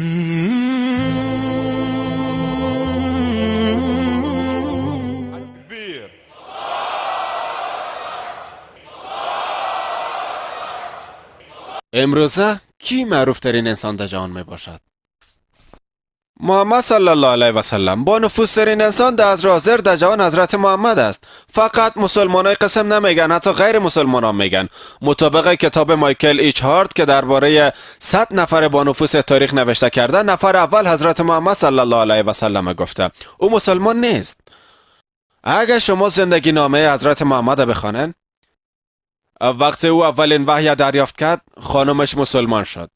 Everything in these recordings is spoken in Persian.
تكبير. امروزه کی معروف ترین انسان در جهان می باشد؟ محمد صلی الله علیه و سلم. با نفوذترین انسان در عصر حاضر در جهان حضرت محمد است. فقط مسلمانای قسم نمیگن، حتی غیر مسلمانان میگن. مطابق کتاب مایکل ایچ هارت که درباره 100 نفر با نفوذ تاریخ نوشته کرده، نفر اول حضرت محمد صلی الله علیه و سلم گفته. او مسلمان نیست. اگر شما زندگی نامه حضرت محمد بخوانن، وقتی او اولین وحی دریافت کرد، خانمش مسلمان شد.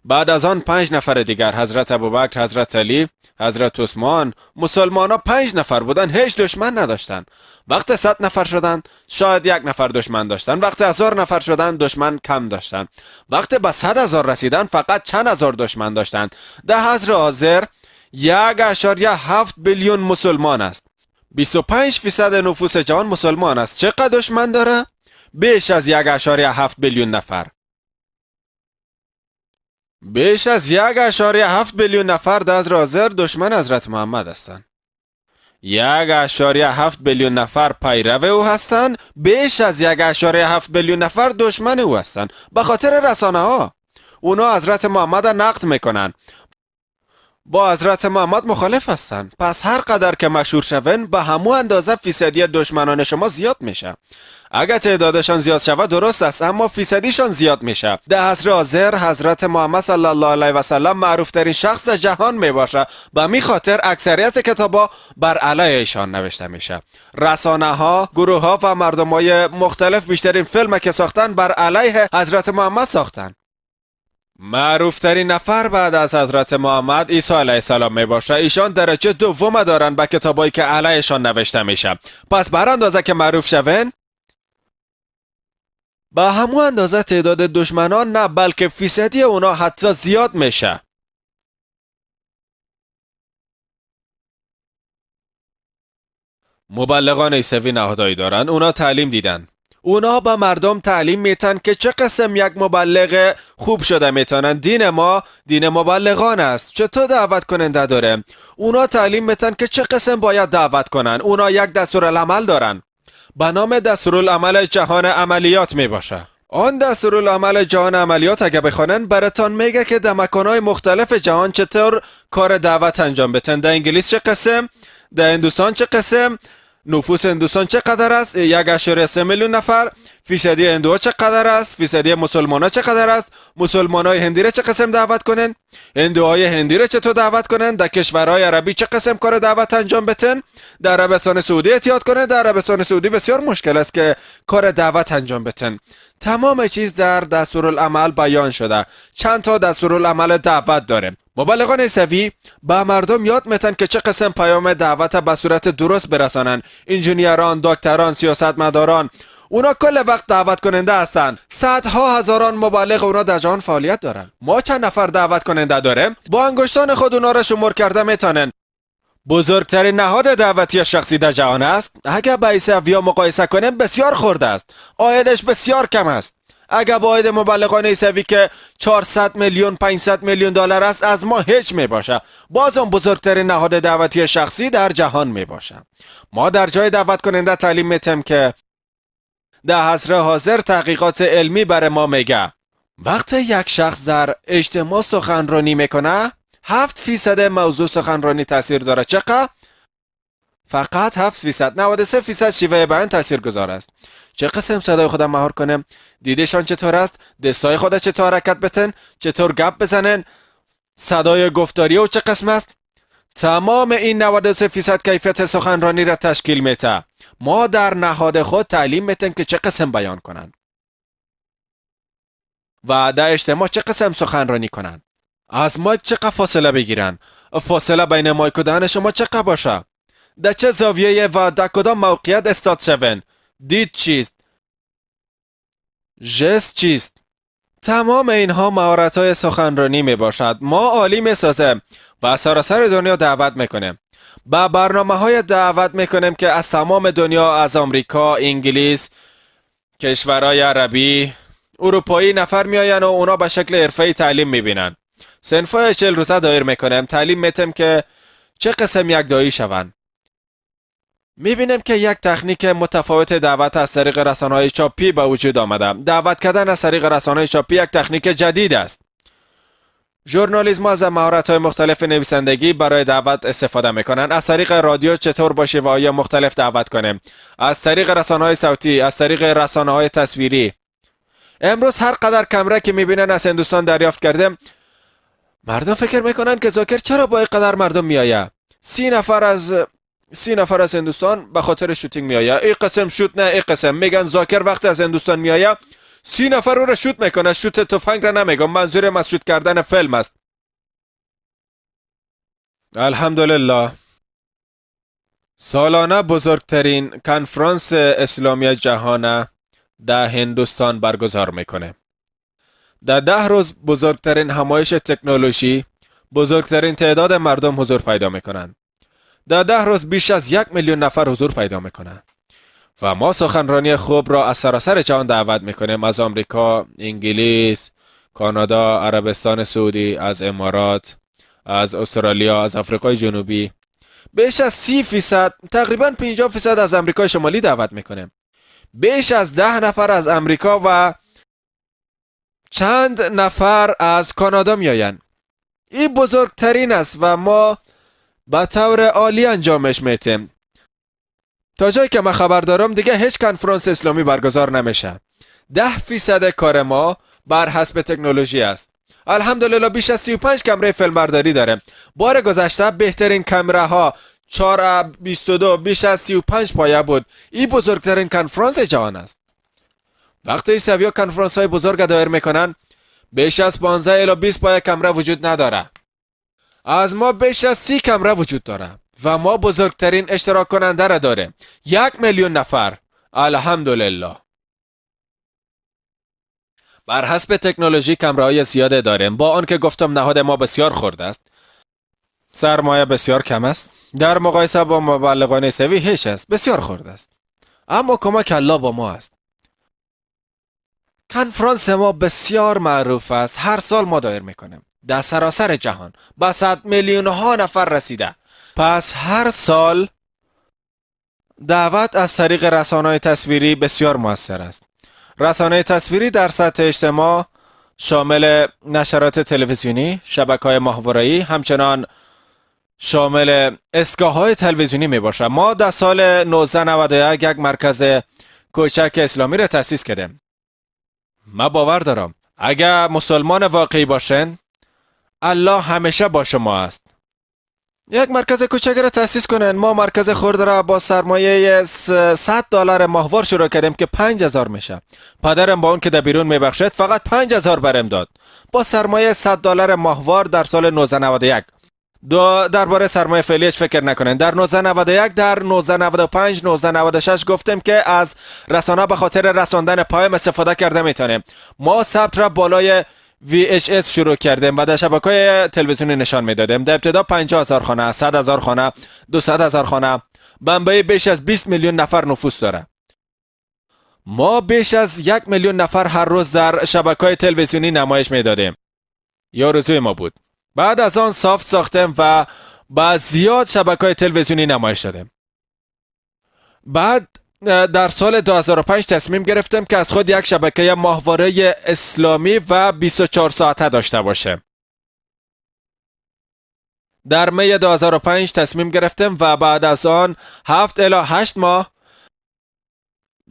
بعد از آن 5 نفر دیگر، حضرت ابوبکر، حضرت علی، حضرت عثمان، مسلمان ها 5 نفر بودن، هیچ دشمن نداشتن. وقتی 100 نفر شدن، شاید 1 نفر دشمن داشتن. وقتی 1000 نفر شدن، دشمن کم داشتن. وقتی به 100,000 رسیدن، فقط چند هزار دشمن داشتن. در عصر حاضر 1.7 بیلیون مسلمان است. 25% نفوس جهان مسلمان است. چقدر دشمن داره؟ بیش از 1.7 بیلیون نفر. بیش از 1.7 بیلیون نفر در عصر حاضر دشمن حضرت محمد هستند. 1.7 بیلیون نفر پیرو او هستند. بیش از 1.7 بیلیون نفر دشمن او هستند. به خاطر رسانه ها اونا حضرت محمد را نقد میکنن، با حضرت محمد مخالف هستند. پس هر قدر که مشهور شون، به همو اندازه فیصدی دشمنان شما زیاد میشه. اگر تعدادشان زیاد شود درست است، اما فیصدیشان زیاد میشه. در عصر حاضر حضرت محمد صلی الله علیه و سلم معروف ترین شخص در جهان میباشه. به می خاطر اکثریت کتابا بر علیه ایشان نوشته میشه. رسانه ها، گروه ها و مردم های مختلف بیشترین فیلم که ساختن بر علیه حضرت محمد ساختن. معروف ترین نفر بعد از حضرت محمد عیسی علیه السلام می باشه. ایشان درجه دوم دارن به کتابایی که علیهشان نوشته میشه. پس بر اندازه که معروف شون، به همون اندازه تعداد دشمنان نه، بلکه فیصدی اونا حتی زیاد میشه. مبلغان عیسوی نهادهایی دارن. اونا تعلیم دیدن. اونا به مردم تعلیم میتن که چه قسم یک مبلغ خوب شده میتونن. دین ما دین مبلغان است. چطور دعوت کننده داره. اونا تعلیم میتن که چه قسم باید دعوت کنن. اونا یک دستورالعمل دارن به نام دستورالعمل جهان عملیات می باشه. آن دستورالعمل جهان عملیات اگه بخوانن، براتان میگه که در مکانهای مختلف جهان چطور کار دعوت انجام بتن. در انگلیس چه قسم، در هندوستان چه قسم، نفوس هندوستان چقدر است؟ 1.3 میلیون نفر. فیصدی هندوها چقدر است؟ فیصدی مسلمان ها چقدر است؟ مسلمان های هندی را چه قسم دعوت کنن؟ هندوهای هندی را چطور دعوت کنن؟ در کشورهای عربی چه قسم کار دعوت انجام بتن؟ در عربستان سعودی احتیاط کنن. در عربستان سعودی بسیار مشکل است که کار دعوت انجام بتن. تمام چیز در دستورالعمل بیان شده. چند تا دستورالعمل دعوت داره. مبلغان عیسوی به مردم یاد میتن که چه قسم پیام دعوت به صورت درست برسانن. انجینیران، دکتران، سیاستمداران، اونا کل وقت دعوت کننده هستند. صدها هزاران مبلغ اونا در جهان فعالیت دارن. ما چند نفر دعوت کننده داره؟ با انگشتان خود اونا را شمار کرده میتونن. بزرگترین نهاد دعوتی شخصی در جهان است. اگر با عیسویا مقایسه کنیم، بسیار خرد است. عایدش بسیار کم است. اگر با عاید مبلغان عیسوی که 400 میلیون، 500 میلیون دلار است، از ما هیچ می باشه. بازم بزرگترین نهاد دعوتی شخصی در جهان می باشه. ما در جای دعوت کننده تعلیم میتیم که در عصر حاضر تحقیقات علمی بر ما میگه وقتی یک شخص در اجتماع سخنرانی میکنه، 7% موضوع سخنرانی تاثیر داره. چقدر؟ فقط 7%. 93% شیوه بیان تاثیر گذار است. چه قسم صدای خودم مهار کنم، دیدشان چطور است، دستای خود چطور حرکت بتن، چطور گپ بزنن، صدای گفتاری او چه قسم است، تمام این 93% کیفیت سخنرانی را تشکیل میده. ما در نهاد خود تعلیم میتیم که چه قسم بیان کنند و در اجتماع چه قسم سخنرانی کنند، از مایک چقدر فاصله بگیرن، فاصله بین مایک و دهن شما چقدر باشه، در چه زاویه و در کدام موقعیت استاد شون، دید چیست، ژست چیست. تمام اینها مهارت های سخنرانی می باشد. ما عالی می سازیم و سراسر دنیا دعوت میکنیم. به برنامه های دعوت میکنیم که از تمام دنیا، از آمریکا، انگلیس، کشورهای عربی، اروپایی نفر میآیند و اونا به شکل حرفه‌ای تعلیم میبینن. صنف‌های 40 روزه دایر میکنیم، تعلیم میتیم که چه قسم یک داعی شوند. میبینیم که یک تکنیک متفاوت دعوت از طریق رسانه‌های چاپی به وجود آمده. دعوت کردن از طریق رسانه‌های چاپی یک تکنیک جدید است. ژورنالیسم از مهارت‌های مختلف نویسندگی برای دعوت استفاده میکنن. از طریق رادیو چطور با شیوه‌های مختلف دعوت کنیم، از طریق رسانه‌های صوتی، از طریق رسانه‌های تصویری. امروز هر قدر کمره که میبینن از هندوستان دریافت کرده، مردم فکر میکنن که زاکر چرا با اینقدر مردم میآید. 30 نفر از هندوستان به خاطر shooting میآید. این قسم shoot نه، این قسم میگن زاکر وقتی از هندوستان میآید 30 نفر او را shoot میکنه. shoot تفنگ را نمیگم، منظورم از shoot کردن فیلم است. الحمدلله سالانه بزرگترین کنفرانس اسلامی جهان در هندوستان برگزار میکنه. در 10 روز بزرگترین همایش تکنولوژی، بزرگترین تعداد مردم حضور پیدا میکنن. در 10 روز بیش از 1 میلیون نفر حضور پیدا میکنن و ما سخنرانی خوب را از سراسر جهان دعوت میکنیم، از آمریکا، انگلیس، کانادا، عربستان سعودی، از امارات، از استرالیا، از آفریقای جنوبی. بیش از 30%، تقریبا 50% از امریکای شمالی دعوت میکنیم. بیش از 10 نفر از امریکا و چند نفر از کانادا میآیند. این بزرگترین است و ما به طور عالی انجامش میتیم. تا جایی که من خبر دارم دیگه هیچ کنفرانس اسلامی برگزار نمیشه. 10% کار ما بر حسب تکنولوژی است. الحمدلله بیش از 35 کمره فیلمبرداری داره. بار گذشته بهترین کمره ها 4 22 بیش از 35 پایه بود. این بزرگترین کنفرانس جهان است. وقتی عیسویا کنفرانس های بزرگ دایر میکنن، بیش از 15 الی 20 پایه کمره وجود نداره. از ما بیش از 30 کمره وجود داره و ما بزرگترین اشتراک کننده را داره، 1 میلیون نفر. الحمدلله بر حسب تکنولوژی کمره های زیاده داریم. با آنکه گفتم نهاد ما بسیار خرد است، سرمایه بسیار کم است، در مقایسه با مبلغان عیسوی هیچ است، بسیار خرد است، اما کمک الله با ما است. کنفرانس ما بسیار معروف است. هر سال ما دایر میکنیم، در سراسر جهان به 100 میلیون ها نفر رسیده. پس هر سال دعوت از طریق رسانه تصویری بسیار موثر است. رسانه تصویری در سطح اجتماع شامل نشرات تلویزیونی، شبکه های ماهواره‌ای، همچنان شامل ایستگاه های تلویزیونی می باشد. ما در سال 1991 یک مرکز کوچک اسلامی را تأسیس کردیم. ما باور دارم اگر مسلمان واقعی باشن، الله همیشه با شما است. یک مرکز کوچک را تأسیس کنن. ما مرکز خرد را با سرمایه 100 دلار ماهوار شروع کردیم که 5000 میشه. پدرم با اون که در بیرون میبخشد، فقط 5000 برم داد با سرمایه 100 دلار ماهوار در سال 1991. دو درباره سرمایه فعلیش فکر نکنن. در 1991، در 1995، 1996 گفتیم که از رسانه به خاطر رساندن پیام استفاده کرده میتونیم. ما ثبت را بالای VHS شروع کردیم و در شبکه های تلویزیونی نشان میدادیم. در ابتدا 50 هزار خانه، 100 هزار خانه، 200 هزار خانه. بمبئی بیش از 20 میلیون نفر نفوس داره. ما بیش از 1 میلیون نفر هر روز در شبکه های تلویزیونی نمایش میدادیم. یا آرزوی ما بود. بعد از آن soft ساختیم و با زیاد شبکه های تلویزیونی نمایش دادیم. بعد در سال 2005 تصمیم گرفتم که از خود یک شبکه ماهواره اسلامی و 24 ساعته داشته باشه. در می 2005 تصمیم گرفتم و بعد از آن 7 الی 8 ماه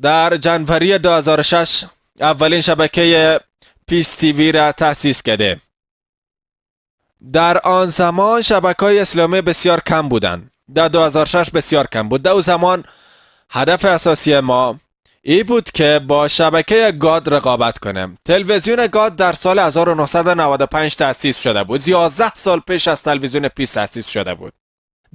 در جنوری 2006 اولین شبکه Peace TV را تأسیس کرده. در آن زمان شبکه های اسلامی بسیار کم بودند. در 2006 بسیار کم بود. در او زمان هدف اساسی ما ای بود که با شبکه گاد رقابت کنیم. تلویزیون گاد در سال 1995 تأسیس شده بود. 11 سال پیش از تلویزیون پیس تأسیس شده بود.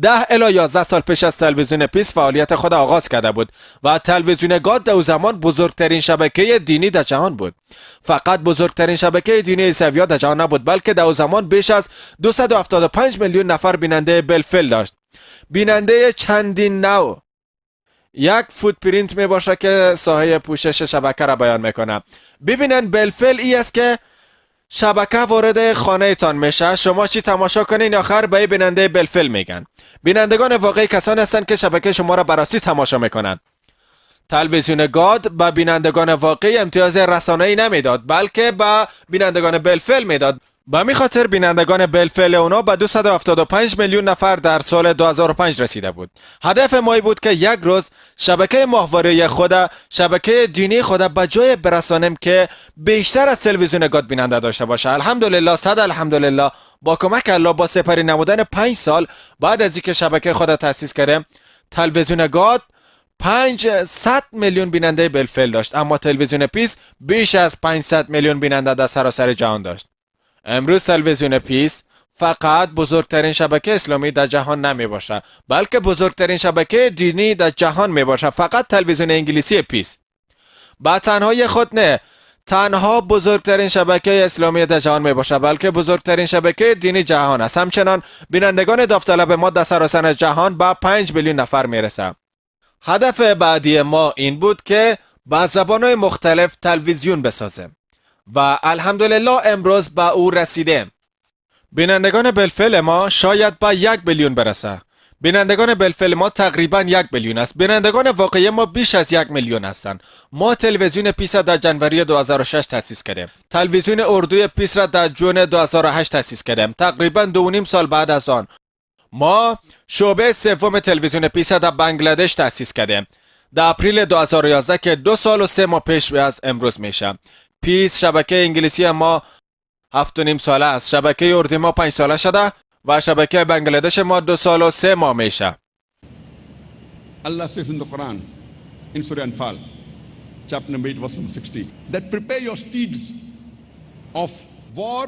10 الی 11 سال پیش از تلویزیون پیس فعالیت خود آغاز کرده بود و تلویزیون گاد در او زمان بزرگترین شبکه دینی در جهان بود. فقط بزرگترین شبکه دینی عیسویا در جهان نبود، بلکه در او زمان بیش از 275 میلیون نفر بیننده بالفعل داشت. بیننده چندین نوع یک footprint می باشه که ساحه پوشش شبکه را بیان میکنه. ببینن، بالفعل ای است که شبکه وارد خانه تان میشه، شما چی تماشا کنین، آخر به بیننده بالفعل میگن. بینندگان واقعی کسانی هستند که شبکه شما را براستی تماشا میکنن. تلویزیون گاد به بینندگان واقعی امتیاز رسانه‌ای نمیداد، بلکه به بینندگان بالفعل میداد. به همی خاطر بینندگان بالفعل اونا به 275 میلیون نفر در سال 2005 رسیده بود. هدف ما بود که یک روز شبکه ماهواره خود، شبکه دینی خود به جای برسانیم که بیشتر از تلویزیون گاد بیننده داشته باشه. الحمدلله، صد الحمدلله، با کمک الله، با سپری نمودن 5 سال بعد از اینکه شبکه خود تأسیس کردیم، تلویزیون گاد 500 میلیون بیننده بالفعل داشت، اما تلویزیون پیس بیش از 500 میلیون بیننده در سراسر جهان داشت. امروز تلویزیون پیس فقط بزرگترین شبکه اسلامی در جهان نمی باشه، بلکه بزرگترین شبکه دینی در جهان می باشه. فقط تلویزیون انگلیسی پیس با تنهای خود نه تنها بزرگترین شبکه اسلامی در جهان می باشه، بلکه بزرگترین شبکه دینی جهان است. همچنان بینندگان داوطلب ما در سراسر جهان به 5 میلیون نفر میرسه. هدف بعدی ما این بود که با زبانهای مختلف تلویزیون بسازیم و الحمدلله امروز به او رسیدیم. بینندگان بالفعل ما شاید به 1 بیلیون برسه. بینندگان بالفعل ما تقریبا 1 بیلیون است. بینندگان واقعی ما بیش از 1 میلیون هستند. ما تلویزیون پیس در جنوری 2006 تأسیس کردیم. تلویزیون اردوی پیس را در جون 2008 تأسیس کردیم، تقریبا 2.5 سال بعد از آن. ما شعبه سوم تلویزیون پیس در بنگلادش تأسیس کردیم در اپریل 2011 که 2 سال و 3 ماه پیش از امروز میشه. پیس، شبکه انگلیسی ما، 7.5 ساله است. شبکه اردو ما 5 ساله شده و شبکه بنگلادش ما 2 سال و 3 ماه میشه. Allah says in the Quran, in Surah Anfal, chapter number 8, verse number 60, that prepare your steeds of war.